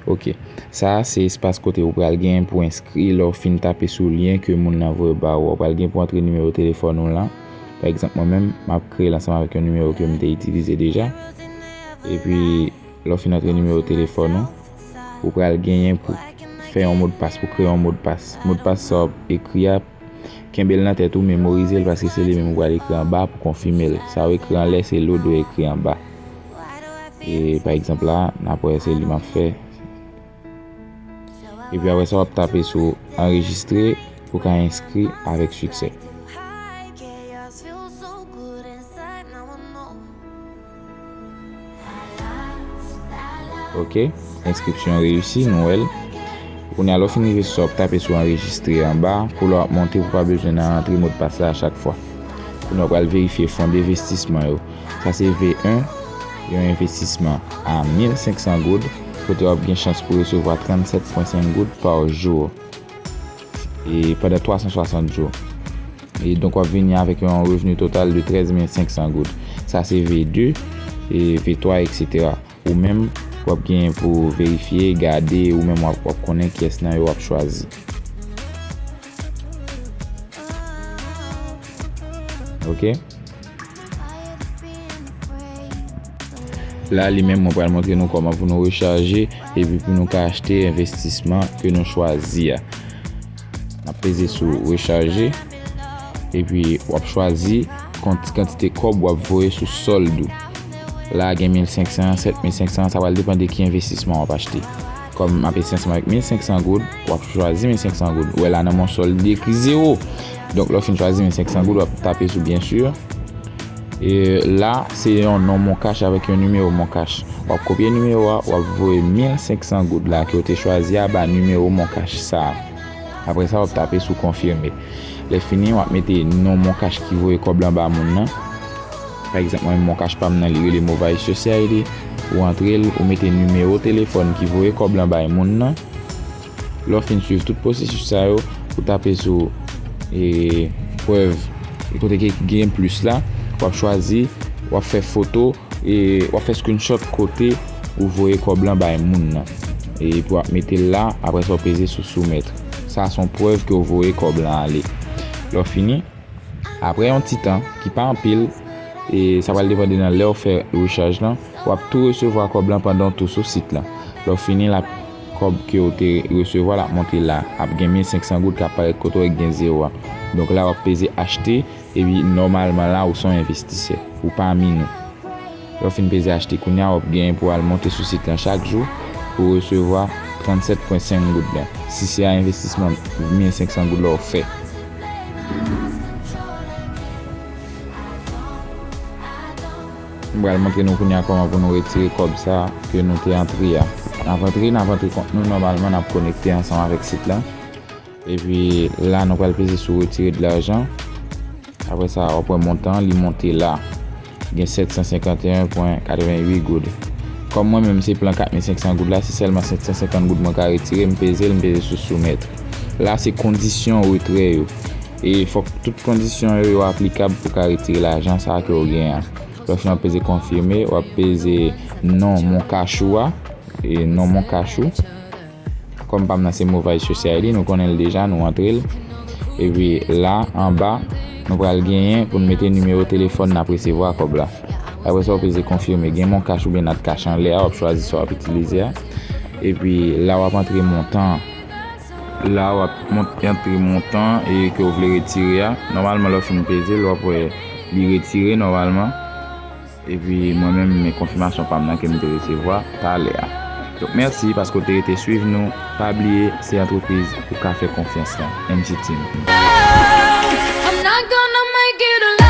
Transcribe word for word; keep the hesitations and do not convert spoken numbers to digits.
Ok. Sa a se espas kote ou pral gen pou enskri lè w fin tape sou lyen ke moun nan voye ba ou. Ou pral gen pou antre nimewo telefòn ou lan. Pa egzanp, mwen menm, m ap kreye l ansanm avèk yon nimewo ke m te itilize deja. Epi, lè w fin antre nimewo telefòn ou, ou pral genyen pou fè yon modpas, pou kreye yon modpas. Modpas sa w ap ekri a, kenbe l nan tèt ou, memorize l, paske se li menm ou pral ekri anba pou konfime l. Sa w ekri anlè, se li w dwe ekri anba. E, pa egzanp la, n ap wè se li m ap fè. Epi apre sa, w ap tape sou anrejistre pou w ka enskri avèk siksè. Ok, enskripsyon reyisi, nou wè l. Kounye a, lè w fin rive sou sa, w ap tape sou anrejistre anba. Pou lè w ap monte, pou w pa bezwen nan rantre modpas la a chak fwa. Kounye a, w pral verifye fon denvestisman yo. Sa se V en, yon envestisman a mil senk san goud, kote w ap gen chans pou resevwa tranntsèt pwen senk goud pa jou, e pandan twa san swasant jou. E donk, w ap vini avèk yon revni total de trèz mil senk san goud. Sa se V de, e V twa, etsetera. Ou menm, w ap genyen pou verifye, gade, ou menm w ap, w ap konnen kiyès nan yo w ap chwazi. Ok? La, li menm, mwen pral montre nou kòman pou nou rechaje epi pou nou ka achte envestisman ke nou chwazi a. N ap peze sou rechaje, epi w ap chwazi kont-, kantite kòb w ap voye sou sòld ou. La, gen mil senk san, sèt mil senk san, sa pral depann de ki envestisman w ap achte. Kòm m ap enskri ansanm avèk mil senk san goud, w ap chwazi mil senk san goud. Ou wè la nan mon solde ki zewo. Donk, lè w fin chwazi mil senk san goud, w ap tape sou byen si. E la, se yon non Moncash avèk yon nimewo Moncash. W ap kopye nimewo a, w ap voye mil senk san goud la ke w te chwazi a ba nimewo Moncash sa a. Apre sa, w ap tape sou konfime. Lè fini, w ap mete non Moncash ki voye kòb lan ba moun nan. Pa egzanp, mwen, Moncash pa m nan, li rele Movais Society. Ou antre l, ou mete nimewo telefòn ki voye kòb lan bay moun nan. Lè w fin swiv tout pwosesis sa yo, ou tape sou, e, prèv, e kote ki gen plis la, w ap chwazi, w ap fè foto, e w ap fè screenshot kote ou voye kòb lan bay moun nan. Epi w ap mete l la, apre sa w peze sou soumèt. Sa se yon prèv ke w voye kòb lan ale. Lè w fini, apre yon ti tan, ki pa anpil, e sa pral depann de nan lè w fè rechaj lan, w ap tou resevwa kòb lan pandan w tou sou sit lan. Lè w fini la, kòb ke w te resevwa l ap monte la, ap gen mil senk san goud k ap parèt kote w gen zewo a. Donk la, w ap peze achte, epi nòmalman la, ou se yon envestisè, ou pami nou. Lè w fin peze achte kounye a, w ap genyen pou w al monte sou sit lan chak jou pou w resevwa trannsèt pwen senk goud lan, si se a envestisman mil senk san goud la w fè. M pral montre nou kounye a kòman pou nou retire kòb sa ke nou te antre a. N ap antre, n ap antre kont nou nòmalman, n ap konekte ansanm avèk sit lan. Epi la, nou pral peze sou retire de lajan. Apre sa, w ap wè montan an, li monte la. Gen sèt san senkanteyen pwen katrevenwit goud. Kòm mwen menm, se plan kat mil senk san goud la, se sèlman sèt san senkant goud mwen ka retire, m peze l, m peze sou soumèt. La, se kondisyon retrè yo. E fòk tout kondisyon yo, yo aplikab pou ka retire lajan sa a ke w gen an. Lè w fin, w ap peze konfime, w ap peze non Moncash ou a, e non Moncash ou. Kòm pa m nan se Movais Society, nou konnen l deja, nou antre l. Epi la, anba, nou pral genyen pou n mete nimewo telefòn n ap resevwa kòb la. Apre sa, w peze konfime. Gen Moncash oubyen Natcash anlè a, w ap chwazi sa w ap itilize a. Epi la, w ap antre montan an. La, w ap mont-, antre montan e ke w vle retire a. Nòmalman, lè w fin peze l, w ap wè li retire nòmalman. Epi mwen menm, men konfimasyon pa m nan ke m te resevwa talè a. Donk, mèsi paske w te rete swiv nou. Pa bliye, se antrepriz ou ka fè konfyans lan. M G Team. I'm not gonna make it alone.